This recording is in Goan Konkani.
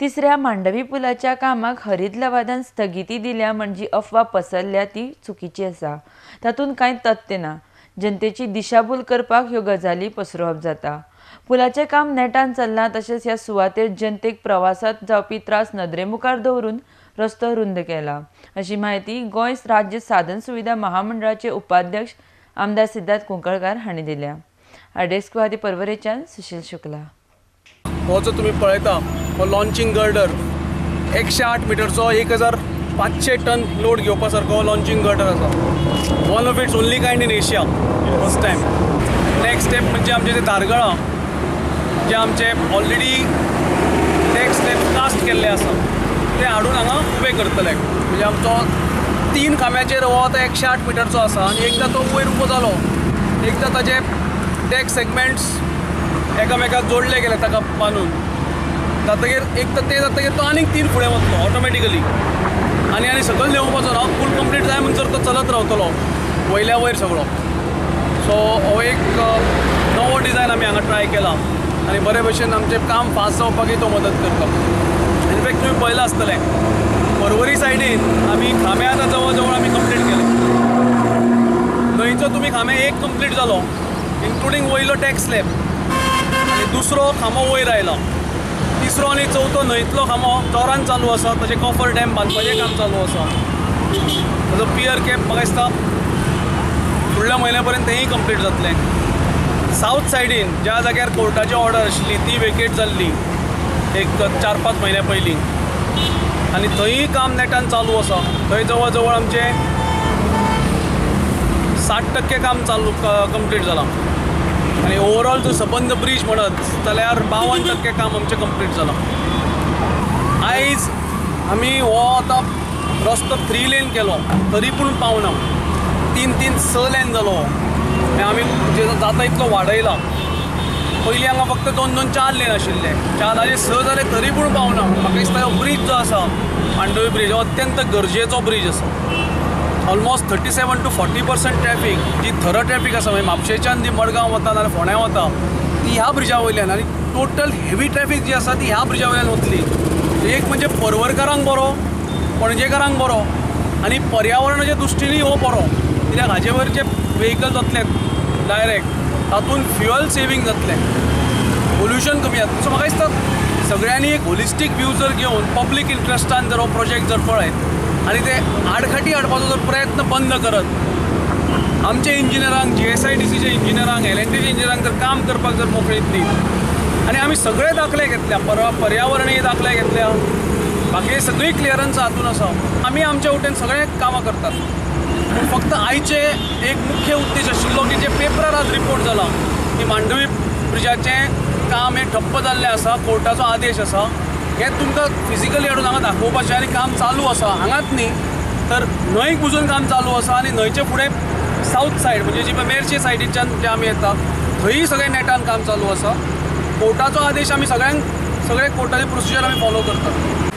तिसऱ्या मांडवी पुलाच्या कामाक हरित लवादान स्थगिती दिल्या म्हणजे अफवा पसरल्या ती चुकीची आसा. तातूंत कांय तथ्य ना. जनतेची दिशाभूल करपाक ह्यो गजाली पसरोवप जाता. पुलाचें काम नेटान चल्लां तशेंच ह्या सुवातेर जनतेक प्रवासात जावपी त्रास नदरेमुखार दवरून रस्तो रुंद केला अशी म्हायती गोंय राज्य साधन सुविधा महामंडळाचे उपाध्यक्ष आमदार सिद्धार्थ कुंकळकार हांणी दिल्या. डेस्क वादी परवरेच्यान सुशील शुक्ला. हो जो तुमी पळयता हो लॉन्चिंग गर्डर 108 मिटरचो 1500 टन लोड घेवपा सारको लॉन्चिंग गर्डर आसा. One of its only kind in Asia. First time. Next step म्हणजे आमचे ते धारगळां जे आमचे ऑलरेडी नेक्स्ट स्टेप कास्ट केल्ले आसा ते हाडून हांगा उबे करतले. म्हणजे आमचो 3 खांब्याचेर हो आतां 108 मिटरचो आसा आनी एकदां तो वयर उबो जालो, एकदां ताजे डेक सेगमेंट्स एकामेकाक जोडले गेले ताका बांदून जातकीर एक तर ते जातकीर तो आनीक 3 फुडें वतलो ऑटोमॅटिकली आनी आनी सकयल देंवपाचो ना. फूल कंप्लीट जाय म्हणसर तो चलत रावतलो वयल्या वयर सगळो. सो हो एक नवो डिजायन आमी हांगा ट्राय केला आनी बरे भशेन आमचें काम फास्ट जावपाकूय तो मदत करता. इनफॅक्ट तुमी पळयलां आसतलें पर्वरी सायडीन आमी खांबे आतां जवळ जवळ आमी कंप्लीट केले. न्हंयचो तुमी खांबे एक कंप्लीट जालो इन्क्लुडींग वयलो टॅक्स स्लॅब आनी दुसरो खांबो वयर आयला. तिसरो आनी चवथो न्हंयतलो खांबो जोरान चालू आसा. ताचें कॉफर डॅम बांदपाचें काम चालू आसा. ताजो पियर कॅप म्हाका दिसता फुडल्या म्हयन्या पर्यंत तेंय कंप्लीट जातलें. सावथ सायडीन ज्या जाग्यार कोर्टाची ऑर्डर आशिल्ली ती वेकेट जाल्ली एक 4-5 म्हयन्या पयलीं आनी थंय काम नेटान चालू आसा. थंय जवळ जवळ आमचें 60% काम चालू कंप्लीट जालां आनी ओवरऑल जो सबंद ब्रीज म्हणत जाल्यार 52% काम आमचें कंप्लीट जालां. आयज आमी हो आतां रस्तो 3 लेन केलो तरी पूण पावना. 3-3 6 लेन जालो. आमी जाता इतलो वाडयला. पयलीं हांगा फक्त 2-2 4 लेन आशिल्ले, 4 6 जाले तरी पूण पावना. म्हाका दिसता हो ब्रीज जो आसा मांडवी ब्रीज हो अत्यंत गरजेचो ब्रीज आसा. ऑलमोस्ट 37 to 40% traffic जी थरो ट्रॅफिक आसा म्हणजे म्हापशेच्यान जी मडगांव वता नाल्यार फोंड्यां वता ती ह्या ब्रिजा वयल्यान आनी टोटल हेवी ट्रॅफिक जी आसा ती ह्या ब्रिजा वयल्यान वतली. एक म्हणजे पर्वरकारांक बरो, पणजेकारांक बरो आनी पर्यावरणाच्या दृश्टीनूय हो बरो कित्याक हाजे वयर जे वेहिकल जातले डायरेक्ट तातूंत फ्युअल सेवींग जातलें, पोल्युशन कमी जातलें. सो म्हाका दिसता सगळ्यांनी एक होलिस्टीक व्यू जर घेवन पब्लीक इंट्रस्टान जर हो प्रोजेक्ट जर पळयत आनी ते आडखाटी हाडपाचो जर प्रयत्न बंद करत आमच्या इंजिनियरांक, GSIDCच्या इंजिनियरांक, LNTच्या इंजिनियरांक जर काम करपाक जर मोकळीक दीत आनी आमी सगळे दाखले घेतल्या, पर्यावरणीय दाखले घेतल्या, बाकी सगळी क्लियरन्स हातून आसा. आमी आमच्या वटेन सगळे कामां करतात. पूण फक्त आयचे एक मुख्य उद्देश आशिल्लो की जे पेपरार आज रिपोर्ट जाला की मांडवी ब्रिजाचें काम हें ठप्प जाल्लें आसा, कोर्टाचो आदेश आसा, हें तुमकां फिजिकली हाडून हांगा दाखोवपाचें आनी काम चालू आसा. हांगाच न्ही तर न्हंयक बुजून काम चालू आसा आनी न्हंयचे फुडें सावथ सायड म्हणजे जी मेरशे सायडीच्यान जे आमी येता थंय सगळें नेटान काम चालू आसा. कोर्टाचो आदेश आमी सगळ्यांक सगळे कोर्टाचे प्रोसिजर आमी फॉलो करतात.